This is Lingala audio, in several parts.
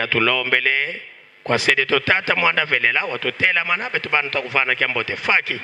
Velela tulombele kwa sede totata mwanda velela watutela mana betu bana takufana kyambote faki.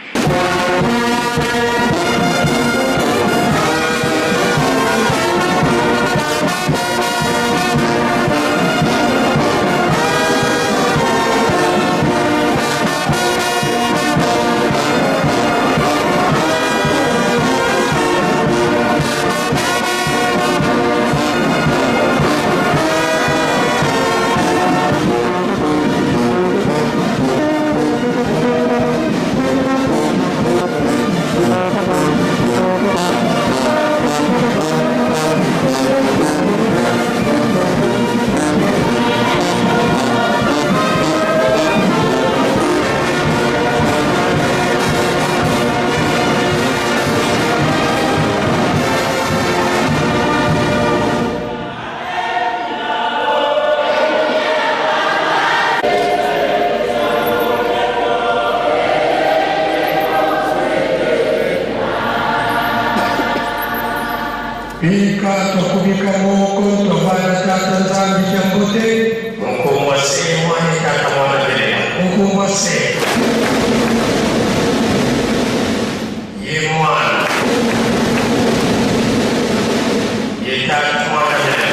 Bika twakubika moko twavana tata Nzambi kyambote. Nkumbwa se mwana tata mwana velela. Nkumbwa se. Ye mwana. Ye tata mwana velela.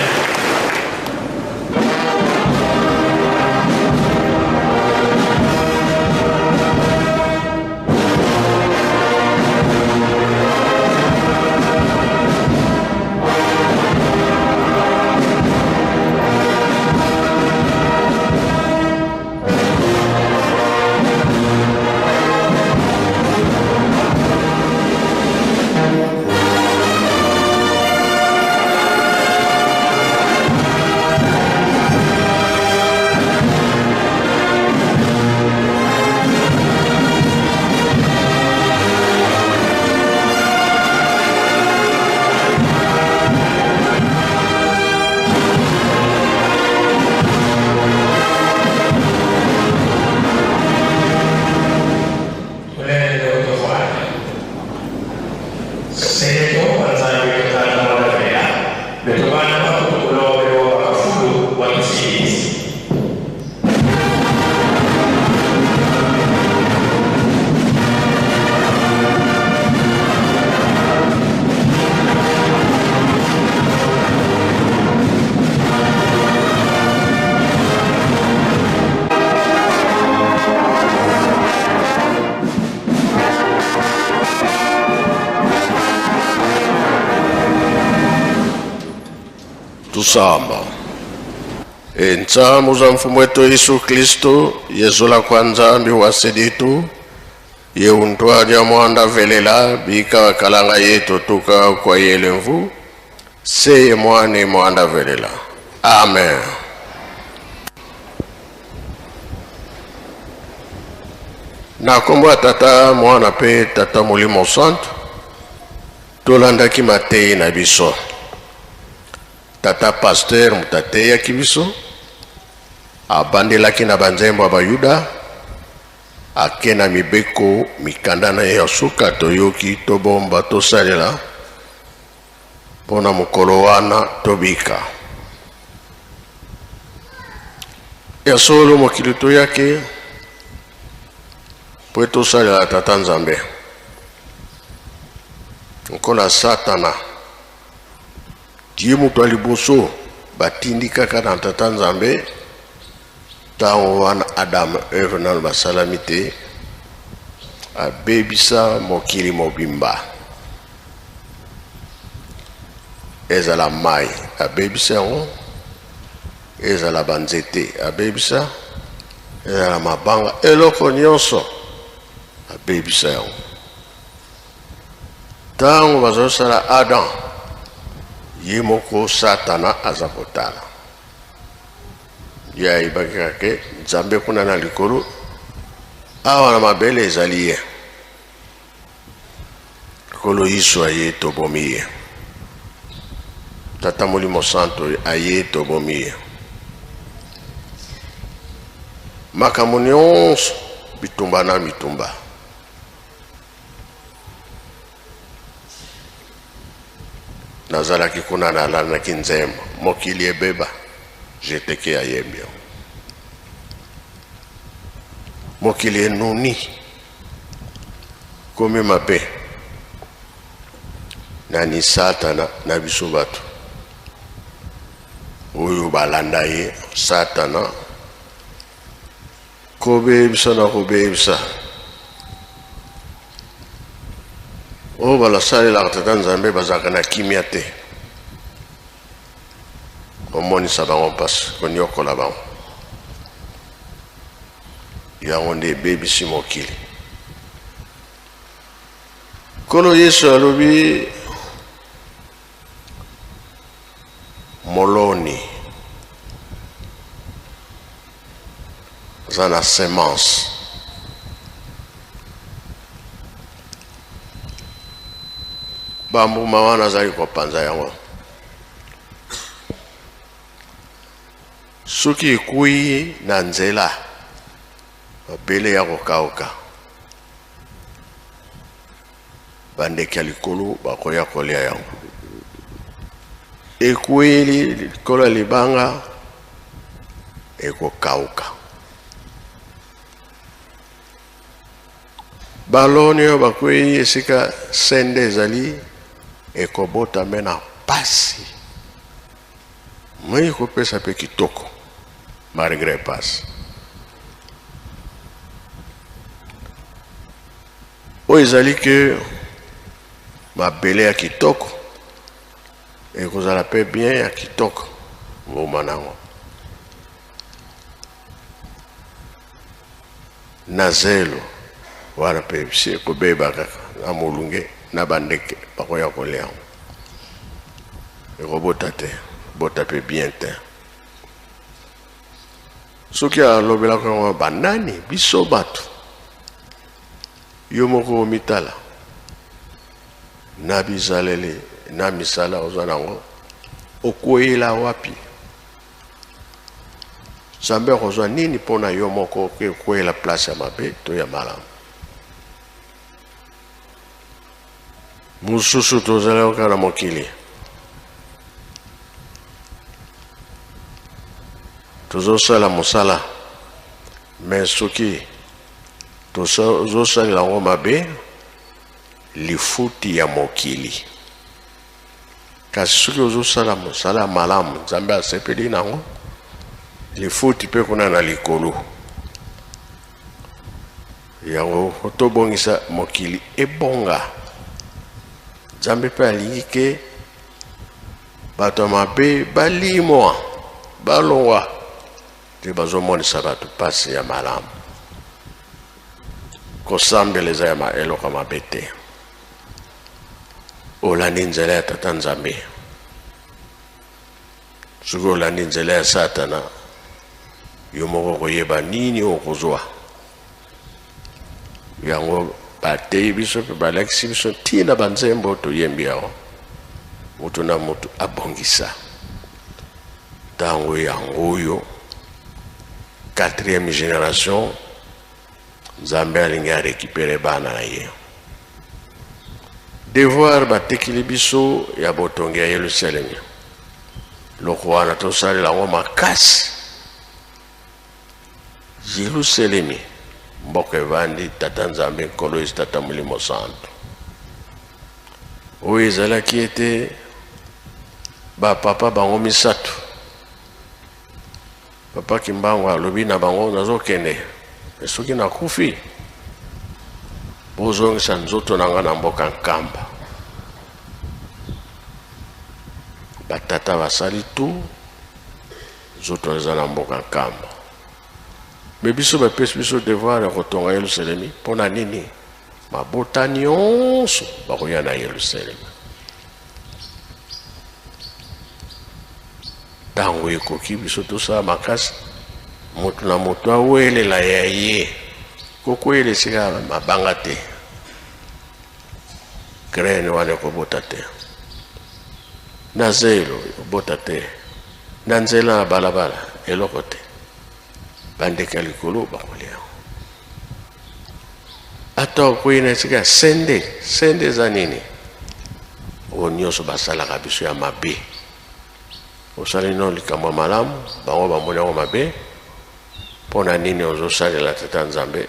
Tusamba entsamu za mfumo wetu Yesu Kristo yezola kwa Nzambi wa seditu ye untwaja mwanda velela bika wakalanga yetu tuka kwa yelemvu seye mwane mwanda velela. Amen. Na kombo ya tata mwana pe tata molimo santo tolandaki matei na biso. Tata pasteur moto ateyaki biso abandelaki na banzembo ya bayuda ake na mibeko mikanda na ye ya suka toyoki tobomba tosalela mpona mokolo wana tobika. Ya solo mokili toyaki po tosalela tata Nzambe. Nkola Satana die moto ya liboso batindi kaka na tata Nzambe ntango wana Adam Eve nano basalami te abebisa mokili mobimba ezala mai abebisa yango ezala banzete abebisa ezala mabanga eloko nyonso abebisa yango. Ntango bazosala Adam ye moko Satana aza kotala ye ayebaki kaka Nzambe kuna na likolo awa na mabele ezali ye likolo Yesu aye tobomi ye tata molimo santo aye tobomi ye makambo nyonso bitumba na bitumba. Nazalaki kuna nalandaki nzembo mokili ebeba jeteke ayembi yango. Mokili enuni, komi mabe. Nani Satana na biso bato oyo balanda ye Satana kobebisa na kobebisa oyo balasalelaka tata Nzambe bazalaka na kimia te, komonisa bango mpasi, konyokola bango, yango nde ebebisi mokili. Nkolo Yesu alobi moloni aza na semence, bambuma wana azali kopanza yango, soki ekwei na nzela mabele ya kokauka, bandeke ya likolo bakoya kolia yango. Ekweli likolo ya libanga ekokauka. Baloni oyo bakwei esika sende ezali ekobota me na pasi, me ekopesa mpe kitoko malgré pasi. Oyo ezali ke mabele ya kitoko ekozala mpe bien ya kitoko mbuma nango. Na zelo wana mpe si ekobeba kaka na molunge na bandeke bakoya kolia yango, ekobota te, bota mpe bien te. Soki alobelaka yango banani, biso bato, yo moko omitala na bizaleli na misala oza nango, okweyela wapi? Nzambe akozwa nini mpo na yo moko okweyela place ya mabe to ya malamu? Mosusu tozali kaka na mokili, tozosala mosala, me soki tozosalela yango mabe, lifuti ya mokili. Kasi soki ozosala mosala ya malamu, Nzambe asepeli nango, lifuti mpe kuna na likolo. Yango tobongisa mokili ebonga. Nzambe mpe alingi ke bato ya mabe balimwa, balongwa te, bazomonisa bato mpasi ya malamu. Kosambela eza ya eloko ya mabe te. Olandi nzela ya tata Nzambe. Soki olandi nzela ya Satana, yo moko okoyeba nini okozwa. Yango bateyi biso mpe balakisi biso ntina banzembo toyembi yango. Moto na moto abongisa ntango yango oyo 4e génération. Nzambe alingi arécupérer bana na ye. Devoir batekili biso ya botongi ya Yelusalemi, loko wana tosalela yango makasi. Yelusalemi mboka evandi tata Nzambe Nkolo Yesu tata Molimo Santo. Oyo ezalaki ete bapapa bango misato, papa Kimbangu alobi na bango nazokende, soki nakufi bozongisa nzoto na nga na mboka Nkamba. Batata basali tu, nzoto eza na mboka Nkamba. Me biso bapesi biso devoir ya kotonga Yelusalemi. Mpo na nini? Mabota nyonso bakoya na Yelusalemi. Ntango ekoki biso tosala makasi, moto na moto awelela ya ye, kokweyela esika mabanga te, graine wana ekobota te, na zelo ekobota te, na nzela na balabala eloko te, bandeke ya likolo bakolia. Ata okwei na esika ya sende, sende eza nini? Oyo nyonso basalaka biso ya mabe. Osali no likambo ya malamu, bango bamoni yango mabe, Mpo na nini ozosalela Tata Nzambe?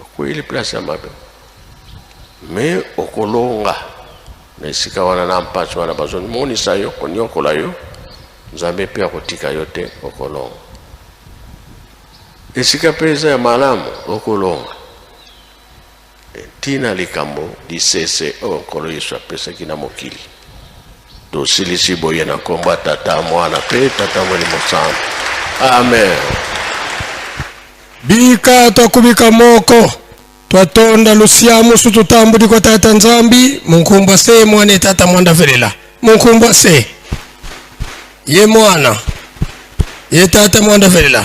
Okweli place ya mabe, me okolonga na esika wana na mpasi wana bazomonisa yo, konyokola yo. Nzambe mpe akotika yo te, okolonga. Esika mpe eza ya malamu, okolonga. Ntina likambo lisese oyo Nkolo Yesu apesaki na mokili. Tosilisi boye na nkombo ya Tata, Mwana mpe Tata Molimo Santu. Amen. Bika twakubika moko twatonda lusiamusu tutambuli kwa Tata Nzambi munkumbwa se mwana etata mwanda velela munkumbwa se ye mwana ye tata mwanda velela.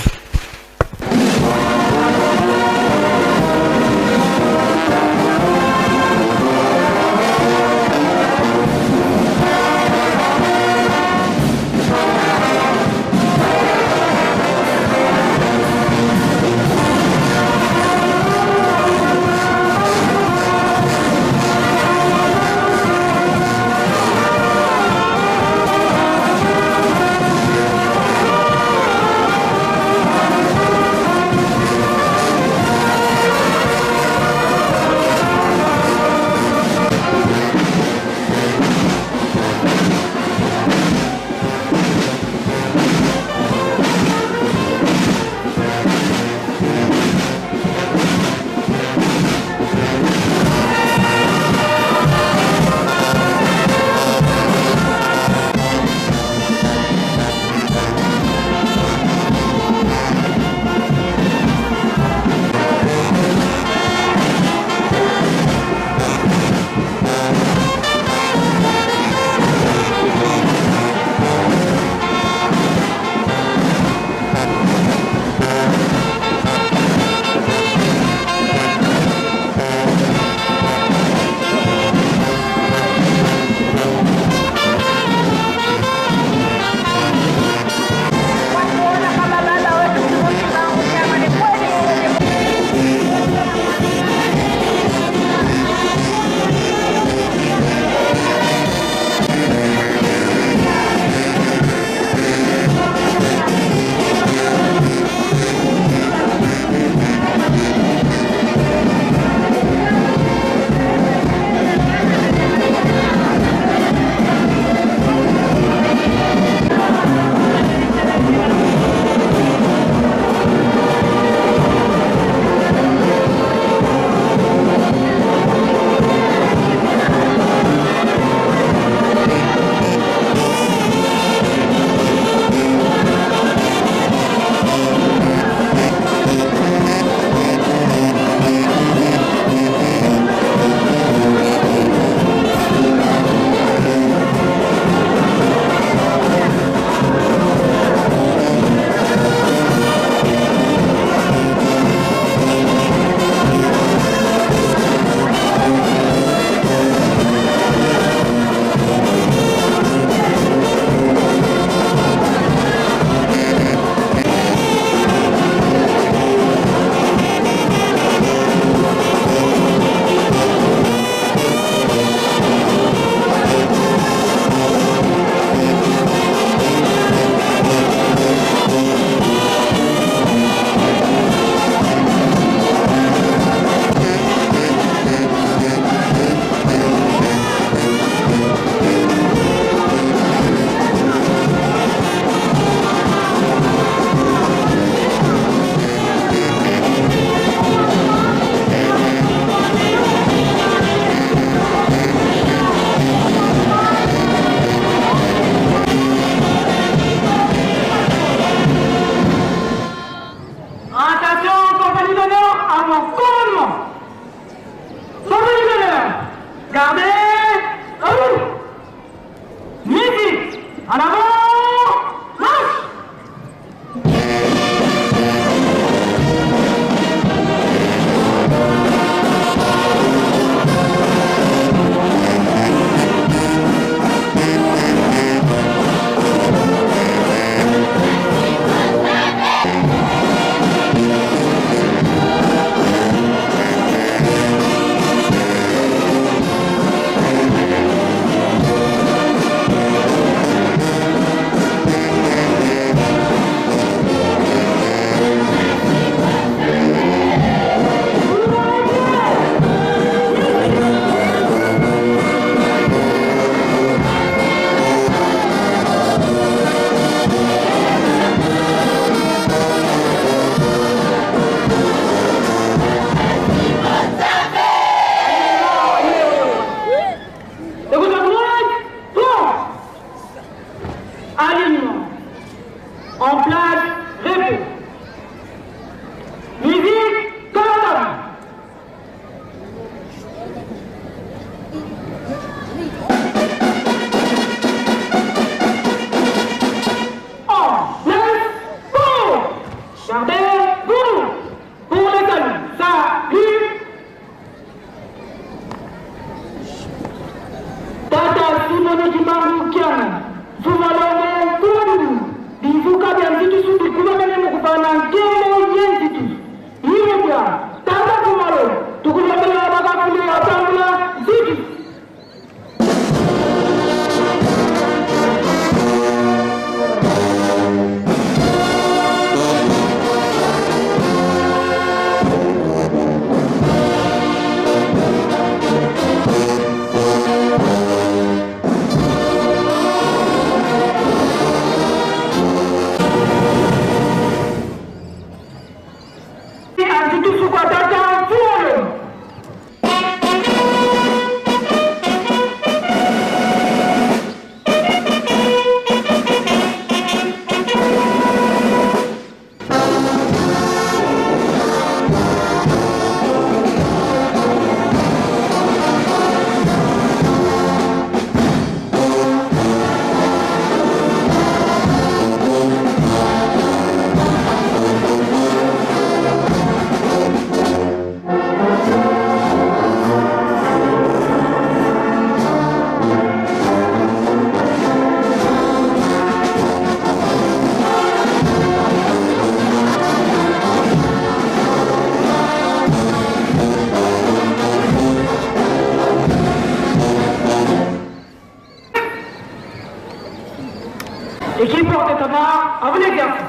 Attention, compagnie d'honneur, à mon commandement. Compagnie d'honneur, gardez, à vous. Musique, en avant, marche. Mfumalongo mfumadudu bivuka bya nzitusu bikubakane mu kupana nkembo ye nzitu yimutya tata mfumalo tukulembela bakafule atambula nzitu. Et qui porte l'étendard à vous les garçons.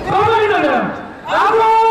À vous les honneurs. À vous.